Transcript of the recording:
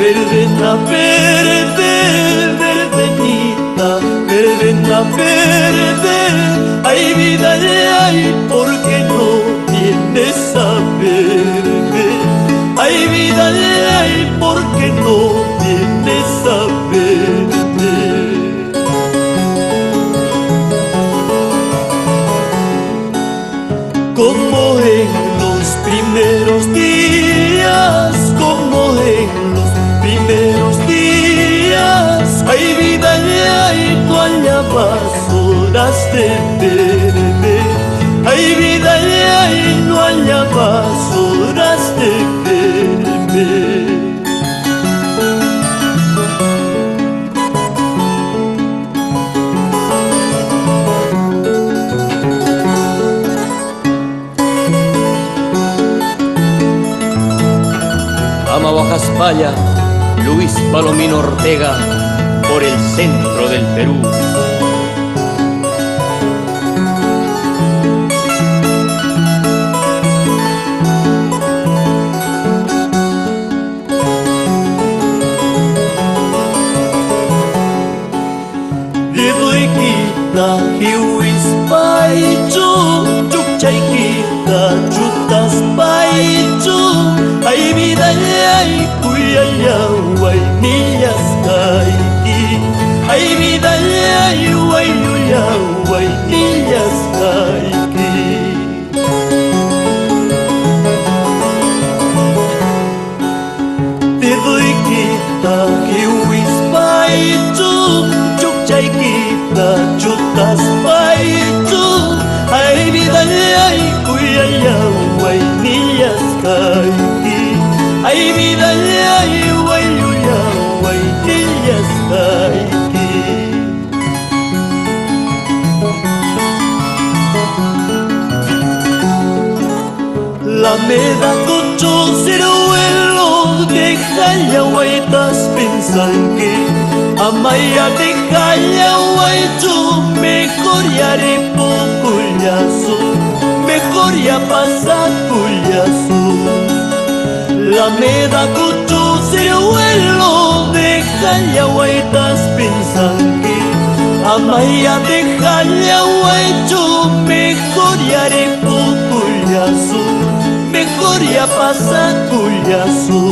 Verbena verde, verbenita, verbena verde, ay vida, ay, ¿por qué no vienes a verme? Ay vida, ay, ¿por qué no vienes a verme? Como en los primeros días, como en los primeros días, ay vida, ay, no hallabas horas de verme. Ay vida, ay, no hallabas horas de verme. Ama Huajaspaya, Luis Palomino Ortega, por el centro del Perú. Dedoykita hiwispaychu, chukchaykita chutaspaychu, ay vida, ay, kuyallaway nillasqayki. Ay vida, ay, wayullaway nillasqayki. Dedoykita hiwispaychu, chukchaykita chutaspaychu, ay vida, ay, kuyallaway nillasqayki. Ay vida, ay, wayullaway nillasqayki. La meda cocho ciruelo deja yawaytas pensanki. Amaya deja yawaychu, mejor yare pocullazo, mejor ya pasa cullazo. La meda cocho ciruelo deja yawaytas pensanki. Amaya deja yawaychu, mejor yare pocullazo, mejor ya pasa cullazo.